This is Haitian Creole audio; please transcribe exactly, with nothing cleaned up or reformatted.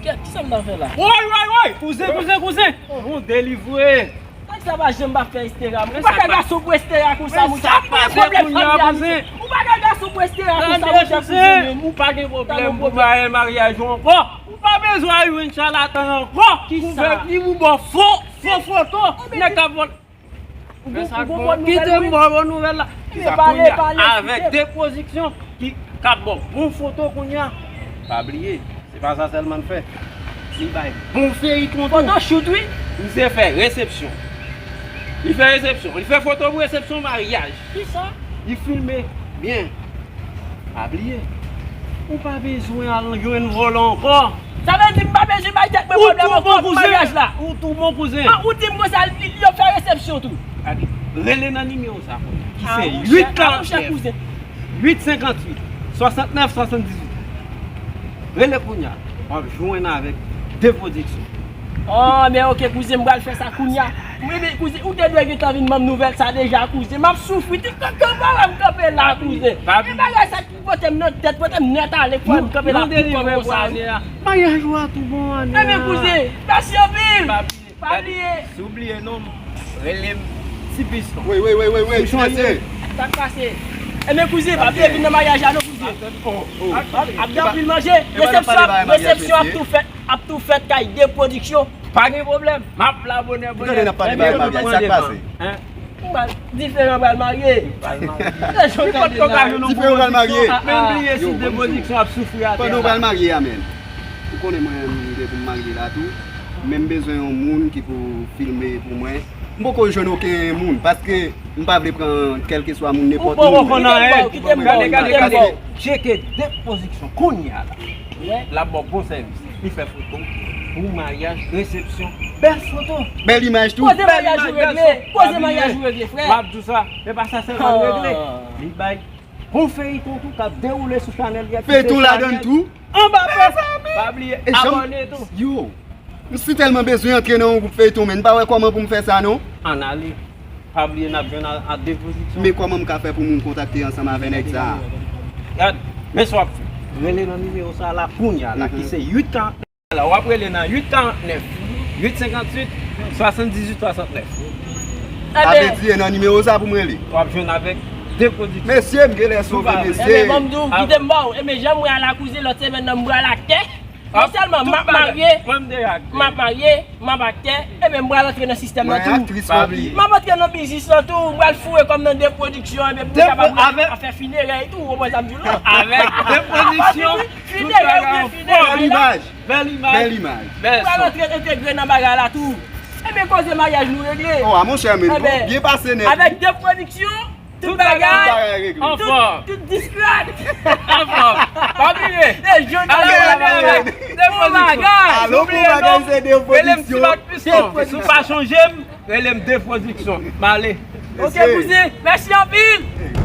Kèt, kisa m ta fè la? Woy, woy, woy! Kouzen, kouzen, kouzen! Yon delivre! Nèg sa pa janm pa fè estera. Ou pa ka gason pou estera konsa, moun sa. Ou pa ka gason pou estera konsa, moun sa. Ou pa gen pwoblèm pou maryaj ou ankò. Ou pa bezwen jwenn chalatan ankò. Kisa? Pou fè pi pou ba w fo, fo foto. Nèg k ap vòlè. Kite m ba w bon nouvèl la. Kisa kounye a? Avèk depozisyon ki k ap ba w bon foto kounye a. Pa bliye, se pa sa sèlman l fè. Li bay bon feyiton tou. Photoshoot, wi. Misye fè resepsyon. Li fè resepsyon. Li fè foto pou resepsyon maryaj. Kisa? Li filme byen. Pa bliye, ou pa bezwen al jwenn vòlè ankò. Sa vle di m pa bezwen bay tèt mwen pwoblèm ankò pou maryaj la. Ou tou bon kouzen. An, ou di m konsa, li, li ap fè resepsyon tou. Gade, rele nan nimewo sa kounye a, ki se uit karant nèf, uit senkant uit, swasant nèf, swasanndizuit. Rele kounye a, w ap jwenn avèk depozisyon. Oh, men oke, kouzen, m pral fè sa kounye a. Wi, men kouzen, ou te dwe gentan vin ban m nouvèl sa deja, kouzen. M ap soufri, ti kankan pa wè m kanpe la, kouzen. E bagay sa ki pote m nan tèt, pote m nèt ale, pou m kanpe la pou kò konsa. Maryaj ou a tou bon ane a. Ebyen, kouzen, mèsi anpil. Pa bliye. Si w bliye non m, rele m Ti Piston. Wi, wi, wi, wi, wi, ti mesye. Sa k pase? Ebyen, kouzen, pa bliye vin nan maryaj la non, kouzen. Ap gen anpil manje. Resepsyon, resepsyon ap tou fèt. Ap tou fèt kay de pwodiksyon. Pa gen pwoblèm. M ap la bonè, bonè. Ou tande n ap pale bagay maryaj, sa k pase? Hein? Diferan pral marye. Pral marye. Diferan pral marye. Diferan pral marye. Men m bliye si de pwodiksyon ap soufri atè la. Pandan w pral marye a, men. Ou konnen mwen, m gen pou m marye la tou. Men m bezwen yon moun ki pou filme pou mwen. M poko jwenn okenn moun, paske m pa vle pran kèlkeswa moun, nenpòt moun. Ou poko konn anyen. Kite m ba w, kite m ba w, kite m ba w. Tcheke depozisyon kounye a la. L ap ba w bon sèvis. Li fè foto pou maryaj, resepsyon. Bèl foto. Bèl imaj tou. Koze maryaj ou regle. Koze maryaj ou regle, frè. M ap di w sa, e pa sa sèlman l regle. Li bay bon feyiton tou k ap dewoule sou chanèl li a. Feyiton ladan l tou. Anba pòs. Pa bliye abòne tou. Yo. M si tèlman bezwen antre nan yon gwoup feyton, men m pa wè kòman pou m fè sa non. Ann ale. Pa bliye n ap jwenn a, a depozisyon. Men kòman m ka fè pou moun kontakte ansanm avè nèg sa a? Gad, men sa w ap fè. Rele nan nimewo sa a la kounye a la, ki se uit karant nèf. Alò, w ap rele nan uit karant nèf, uit senkant uit, swasanndizuit swasantnèf. Sa vle di e nan nimewo sa pou m rele? W ap jwenn avèk depozisyon. Mesye, m genlè sove, mesye. Ebyen, ban m di w, kite m ba w. Ebyen, jan m wè a la kouzen, lòt semèn nan m pral aktè. Non sèlman m ap marye, m ap marye, m ap aktè, ebyen m pral antre nan sistèm nan tou. M ap antre nan biznis lan tou, m pral foure kò m nan de pwodiksyon, ebyen pou m kapab nan afè finerèy tou, ou konprann sa m di w la? Avèk de pwodiksyon, finerèy oubyen finerèy la. Bèl imaj. Bèl imaj. M pral antre entegre nan bagay la tou. Ebyen koze maryaj nou regle. Oh, a monchè, men byen pase nèt. Avèk de pwodiksyon, Tout bagay anfòm. Tout diskrèt. Anfòm. Pa bliye. Alò, ann ale avèk de pwodiksyon. Alo pou bagay se de pwodiksyon. Rele m Ti Bak Piston. Si w pa chonje m, rele m de pwodiksyon. M ale. Ok, kouzen. Mèsi anpil.